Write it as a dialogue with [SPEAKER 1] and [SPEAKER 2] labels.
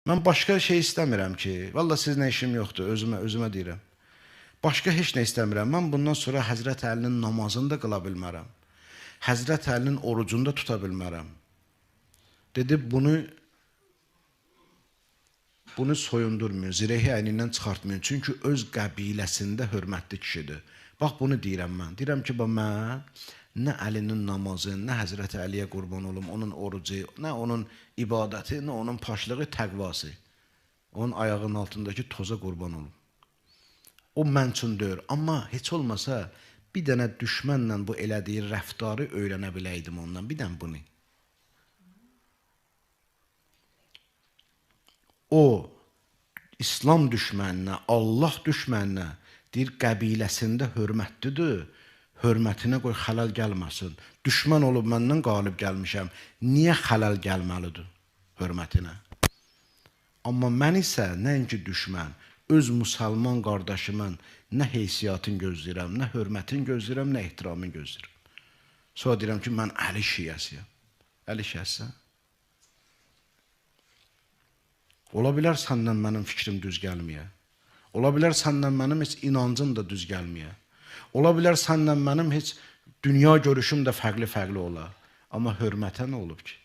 [SPEAKER 1] Mən başqa şey istəmirəm ki, valla sizinlə işim yoxdur, özümə deyirəm. Başqa heç nə istəmirəm. Mən bundan sonra Həzrət Əlinin namazını da qıla bilmərəm. Həzrət Əlinin orucunu da tuta bilmərəm. Dedi, bunu soyundurmayın, zirehi əynindən çıxartmayın. Çünki öz qəbiləsində hörmətli kişidir. Bax, bunu deyirəm mən. Deyirəm ki, bax, mən nə Əlinin namazı, nə Həzrət Əliyə qurban olum, onun orucu, nə onun ibadəti, nə onun paşlığı, təqvası. Onun ayağının altındakı toza qurban olum. O mən üçün deyir. Amma heç olmasa bir dənə düşmənlə bu elədiyi rəftarı öyrənə biləydim ondan. Bir dənə bunu. O, İslam düşməninə, Allah düşməninə deyir, qəbiləsində hörmətlidir. Hörmətinə qoy xələl gəlməsin. Düşmən olub məndən qalib gəlmişəm. Niyə xələl gəlməlidir hörmətinə? Amma mən isə nəinki düşmən, öz müsəlman qardaşımın nə heysiyyatını gözləyirəm, nə hörmətini gözləyirəm, nə ehtiramını gözləyirəm. Sonra deyirəm ki, mən Əli şiəsiyəm. Əli şiəsən? Ola bilər səndən mənim fikrim düz gəlməyə. Ola bilər səndən mənim heç inancım da düz gəlməyə. Ola bilər səndən mənim heç dünya görüşüm də fərqli-fərqli ola. Amma hörmətə nə olub ki?